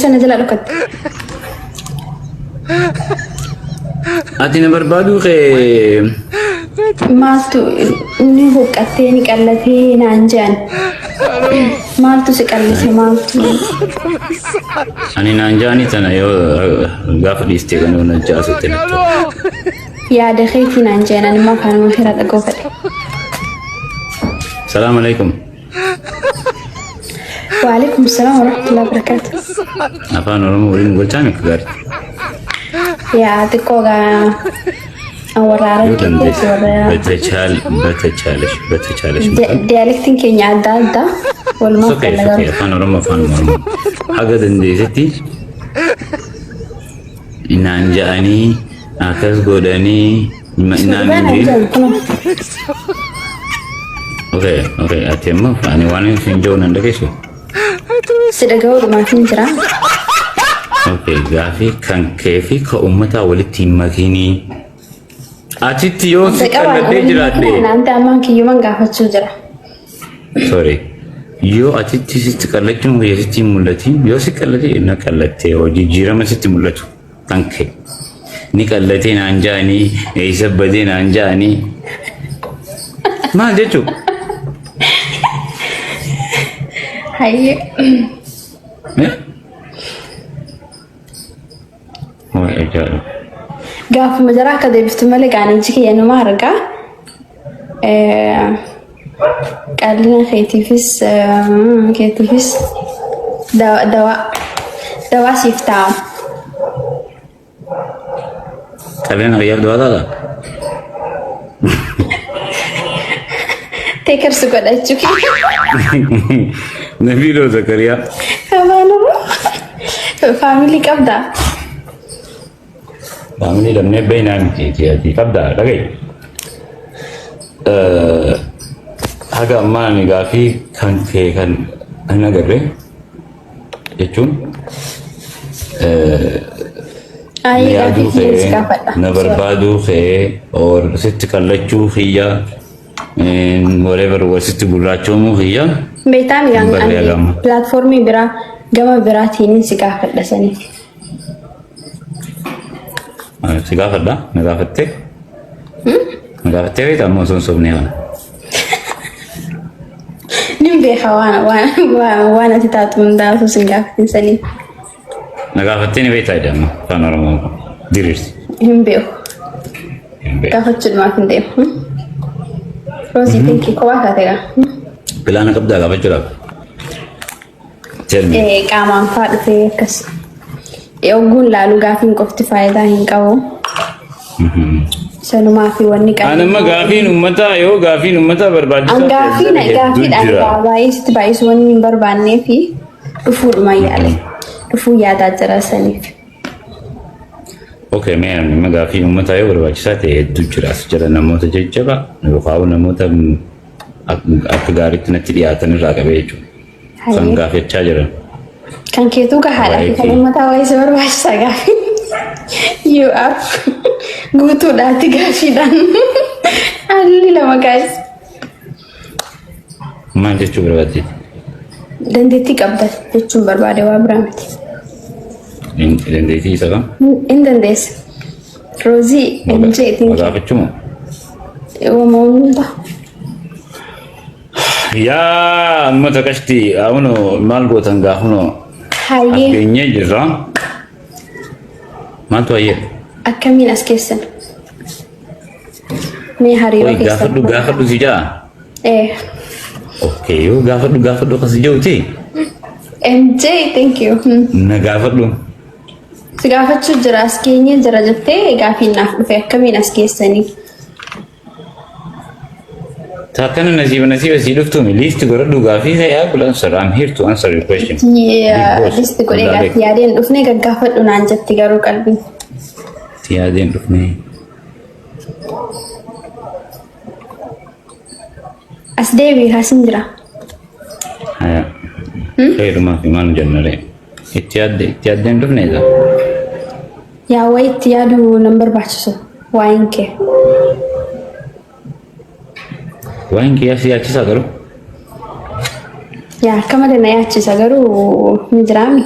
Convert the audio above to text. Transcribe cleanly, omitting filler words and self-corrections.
Eessa na jala dhokatte? Ati na barbaaduu kee Maaltu ni huqqattee ni qallatee naan jedhan. Maaltu si qallise maaltu? Ani naan jaanii tana yoo gaafa dhiistee kan na jaasutti natti. Yaada keetii naan jedhan ani immoo afaanuma firaa dhaga'uu fedhe. Salaam alaikum. Waalaikum salaam warahmatullahi wabarakatuh. Afaan Oromoo waliin golchaa miti gaarii. Yaa xiqqoo gaa warra Yoo Harargee dandeesse warra በተቻለሽ በተቻለሽ መጠን dialektiin keenya adda adda walumaa Sokee gala sokee garuu. afaan Oromoo afaan Oromoo haga dandeessetti naan ja'anii akkas godhanii naan Suuraa hin naan jedhin. jedhan kunoo. Okay, okay, ati ammoo ani waan hin jiru nan dhageessu. Si dhaga'uudhumaaf hin jira. Okay, gaafii kan kee fi ka uummataa walitti hin makinii. Atitti yoo si Qabaan qalladhee jiraadhe. Naante ammaan kiyyuman gaafachuu jira. Sorry. Yoo atitti sitti qallachuun kiyya sitti hin mul'atin yoo si qallate na qallattee yoo jijjiirama sitti mul'atu kan kee. Ni qallatee naan ja'anii eessa badee naan ja'anii maal jechuu? Hayyee. Eh? Waa ajaa'iba. Gaafuma jara akka deebiftu malee gaanichi kiyya numa argaa. Qallina keetiifis keetiifis dawaa dawaa siif ta'a. Qalleen kiyyaaf du'aa taata? Teekarsi godhachuu kiyya. Nabiiloo Zakariyaa. Afaan Oromoo. Faamilii qabdaa? Faamilii dhabnee beeynaa miti ati qabdaa dhaga'i. Haga ammaa ani gaafii kan kee kan hin agarre jechuun na Ayi yaaduu gaafii kiyya si kee gaafadha. na barbaaduu kee or sitti qallachuu kiyya whatever war sitti gurraachomuu kiyya Beektaan hin barree ani hagama. pilaatfoormii biraa gama biraatiin si gaafadha saniif. Si gaafadha na gaafattee na gaafattee beektaa ammoo osoo hin sobnee kana. Nin beeka waan waan waan waan ati taatu hundaa osoo sin gaafatin saniif. Na gaafattee ni beektaa jedhama afaan Oromoo diriirsi. Hin beeku. Hin beeku. Gaafachuudhumaaf hin deemu. Roozii thank you kophaa taate gaa. Pilaana qabdaa gaafachuudhaaf. Tell me. Qaamaan faa dhufee akkas. Ogguun laalu gaafiin qofti faayidaa hin qabu. Sanumaa fi wanni Ani amma gaafiin uummataa yoo gaafiin uummataa barbaachisaa An ta'e gaafiin hedduu gaafiidhaan jira. baay'ee sitti baay'isu wanni hin barbaannee fi dhufuudhuma yaale. Dhufuu yaadaa jira saniif. Okay, mee amma gaafiin uummataa yoo barbaachisaa ta'e hedduu jira. As jala namoota jajjabaa yookaan namoota akka gaariitti natti dhiyaatan irraa qabee jechuudha. Kan Hayyee. gaafachaa jiran. Kan keetuu gahaadha fi kan Waa'ee uummataa waa'ee si barbaachisaa gaafii. You are guutuudhaati gaafiidhaan. Haalli lama guys. Maal jechuu barbaaddeeti? Dandeettii qabda jechuun barbaade waa biraa miti. Dandeettii isa kam? Hin dandeessa. Roozii MJ Wa gaafachuu moo? Uumamuun ta'a. Yaa uummata qashtii hunoo maal gootan gaa hunoo as Hayyee geenyee jirra. Maaltu hayyee? Akkamiin as keessan? Mee hariiroo Oi keessan. Gaafadhu gaafadhu si jaa. Okay yoo gaafadhu gaafadhu akkas jedhuti MJ thank you. Na gaafadhu. Si gaafachuu jira as geenyee jira jettee gaafiin naaf dhufe akkamiin as geessanii? Taakana nasiiba nasiiba sii dhuftuumi list godhadhu gaafii ta'e I will answer. I'm here to answer your question. Big boss. List godhee Wallaahi. gaafii yaadeen dhufnee gaggaafadhu naan jetti garuu qalbiin. Itti yaadeen dhufnee. As deebii kaasin jira. Haya. Khairumaa fi maal jennaree. Itti yaadde itti yaaddeen dhufne isa. Yaa wayi itti yaaduu nan barbaachisu waa'een kee. Waa'een kiyyaa si yaachisaa garuu. Yaa akka malee na yaachisa garuu ni jiraami.